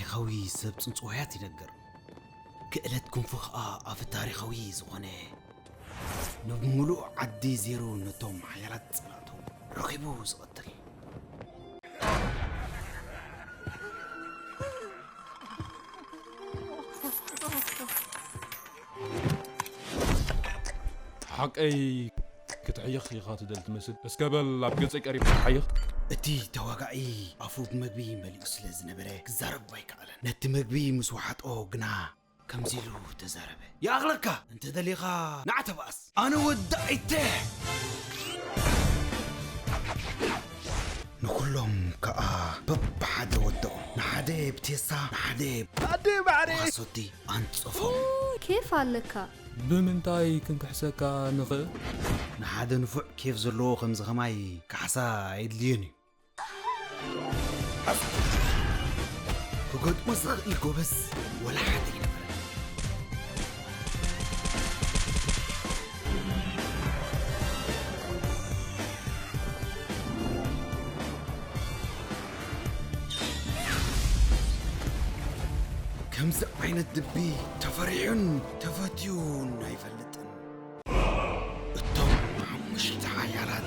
ታሪኻዊ ሰብ ጽንጽዋያት ይነግር። ክእለት ኩንፉ ኸኣ ኣፈ ታሪኻዊ ዝኾነ፣ ንብምሉእ ዓዲ ዜሩ ነቶም ሓያላት ጸላእቱ ረኺቡ ዝቐትል። ሓቀይ ክትሕይኽ ኢኻ ትደሊ ትመስል። እስከ በል ኣብ ገጸይ ቀሪብካ ተሓይኽ። እቲ ተዋጋኢ ኣፉ ብመግቢ መሊኡ ስለ ዝነበረ ክዛረብ ኣይከኣለን። ነቲ መግቢ ምስ ወሓጦ ግና ከምዚ ኢሉ ተዛረበ። ይኣኽለካ፣ እንተ ደሊኻ ንዓ ተባእስ። ኣነ ወዲ ኣይተ። ንኹሎም ከኣ በብሓደ ወደኦም። ንሓደ ብቴሳ፣ ንሓደ ኣደ ማዕረ። ብኻሶቲ ኣንጸፎም። ኡ፣ ኬፍ ኣለካ። ብምንታይ ክንክሕሰካ ንኽእል? ንሓደ ንፉዕ ኬፍ ዘለዎ ከምዚ ኸማይ ካሕሳ ኣየድልዮን እዩ። ክገጥሞ ዝኽእል ጎበዝ ወላ ሓደ ኣይነበረን። ከምዚ ዓይነት ድቢ ተፈሪሑን ተፈትዩን ኣይፈልጥን። እቶም ሓሙሽተ ሓያላት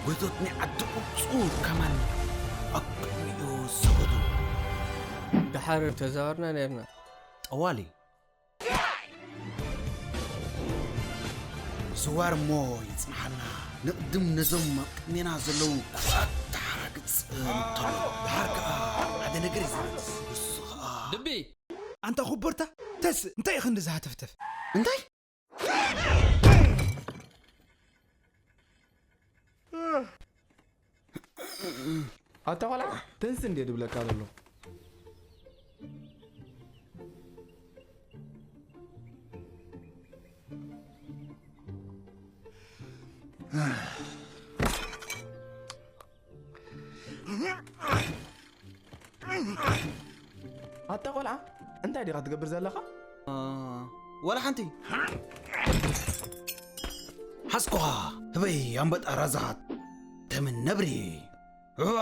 ጎይቶት ናይ ዓዲ ቁጹር ከማን ኣብ ቅድሚኡ ሰገዱ። ደሓር ተዛወርና ነርና። ጠዋሊ። ዝዋር እሞ ይጽንሓልና። ንቕድም ነዞም ኣብ ቅድሜና ዘለዉ ክፉኣት ተሓራግጽ እንተሎ። ደሓር ከኣ ሓደ ነገር እዩ ዝመልስ። ንሱ ኸኣ ድቢ! ኣንታ ኩቦርታ፣ ተስ፣ እንታይ ኢኺ ክንዲ ዝሃተፍተፍ? እንታይ? ኣታ ቆልዓ፣ ተንስ እንዴ ድብለካ ዘሎ? ኣታ ቆልዓ፣ እንታይ ዲኻ ትገብር ዘለኻ? አ፣ ወላ ሓንቲ። ሓዝኩኻ፣ ህበይ ኣንበጣ ራዛት ተምን ነብሪ። ዋ!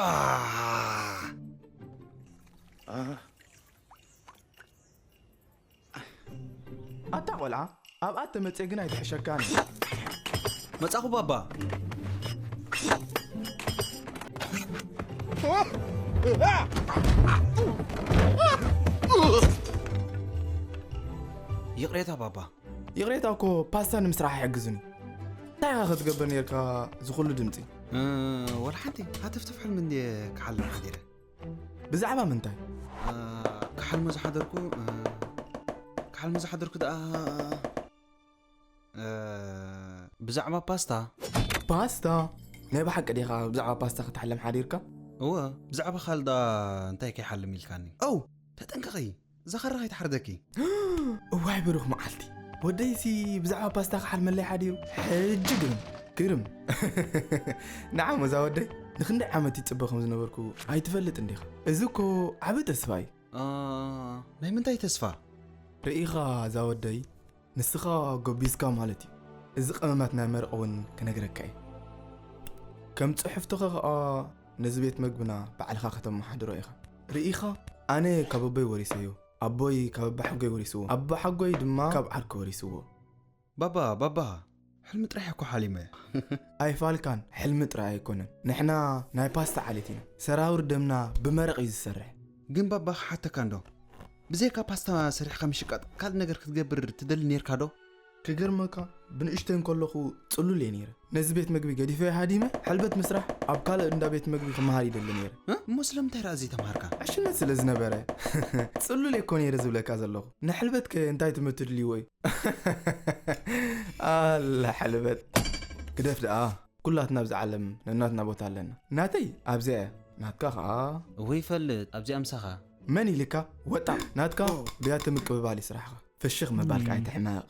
ኣታ ቆልዓ፣ ኣብኣ ተመጽየ ግን ኣይትሕሸካን። መጻኹ ባባ። ይቕሬታ ባባ። ይቕሬታ እኮ ፓስታ ንምስራሕ ኣይሕግዝን እዩ። እንታይ ኢኻ ክትገብር ነርካ ዝኹሉ ድምጺ? እ፣ ወላ ሓንቲ ሃተፍተፍ ሕልሚ እንድየ ክሓልም ሓዲረ። ብዛዕባ ምንታይ? እ፣ ክሓልሞ ዝሓደርኩ፣ እ፣ ክሓልሞ ዝሓደርኩ ደኣ፣ እ፣ ብዛዕባ ፓስታ። ፓስታ? ናይ ብሓቂ ዲኻ ብዛዕባ ፓስታ ክትሓልም ሓዲርካ? እወ፣ ብዛዕባ ካልእ ደኣ እንታይ ከይሓልም ኢልካኒ? ኦው! ተጠንቀቒ፣ እዛ ኻራ ከይትሓርደኪ። እዋይ ብሩኽ መዓልቲ። ወደይሲ ብዛዕባ ፓስታ ክሓልመለይ ሓዲሩ። ሕጂ ግርም፣ ግርም። ንዓም እዛ ወደይ፣ ንኽንደይ ዓመት ይጽበ ከም ዝነበርኩ ኣይትፈልጥን ዲኻ? እዚ እኮ ዓቢ ተስፋ እዩ። ኣ፣ ናይ ምንታይ ተስፋ? ርኢኻ እዛ ወደይ፣ ንስኻ ጎቢዝካ ማለት እዩ። እዚ ቀመማት ናይ መረቕ እውን ክነግረካ እየ። ከም ጽሕፍትኻ ኸኣ ነዚ ቤት መግብና ባዕልኻ ከተመሓድሮ ኢኻ። ርኢኻ፣ ኣነ ካብ ኣቦይ ወሪሰዮ፣ ኣቦይ ካብ ኣባሓጎይ ወሪስዎ፣ ኣባሓጎይ ድማ ካብ ዓርከይ ወሪስዎ። ባባ፣ ባባ፣ ሕልሚ ጥራሕ እኮ ሓሊመ። ኣይፋልካን፣ ሕልሚ ጥራይ ኣይኮነን። ንሕና ናይ ፓስታ ዓሌት ኢና። ሰራውር ደምና ብመረቕ እዩ ዝሰርሕ። ግን ባባ፣ ክሓተካ እንዶ፣ ብዘይካ ፓስታ ሰሪሕካ ምሽቃጥ ካልእ ነገር ክትገብር ትደሊ ኔርካ ዶ? ክገርመካ፣ ብንእሽተይ እንከለኹ ጽሉል እየ ነይረ። ነዚ ቤት መግቢ ገዲፈዮ ሃዲመ፣ ሕልበት ምስራሕ ኣብ ካልእ እንዳ ቤት መግቢ ክመሃር ይደሊ ነይረ። እ? እሞ ስለምንታይ ደኣ ዘይተምሃርካ? ዕሽነት ስለ ዝነበረ። ጽሉል እየ እኮ ነይረ ዝብለካ ዘለኹ። ንሕልበትከ እንታይ ትምህርቲ ድልይዎ እዩ? ኣላ ሕልበት። ግደፍ ደኣ። ኩላትና ኣብዚ ዓለም ነናትና ቦታ ኣለና። ናተይ ኣብዚኣ እያ። ናትካ ኸኣ? እወ ይፈልጥ፣ ኣብዚኣ ምሳኻ። መን ኢልካ? ወጣ። ናትካ ኦ። ብያቲ ምቅብባል እዩ ስራሕኻ። ፍሽኽ ምባልካ እም። ኣይትሕመቕ።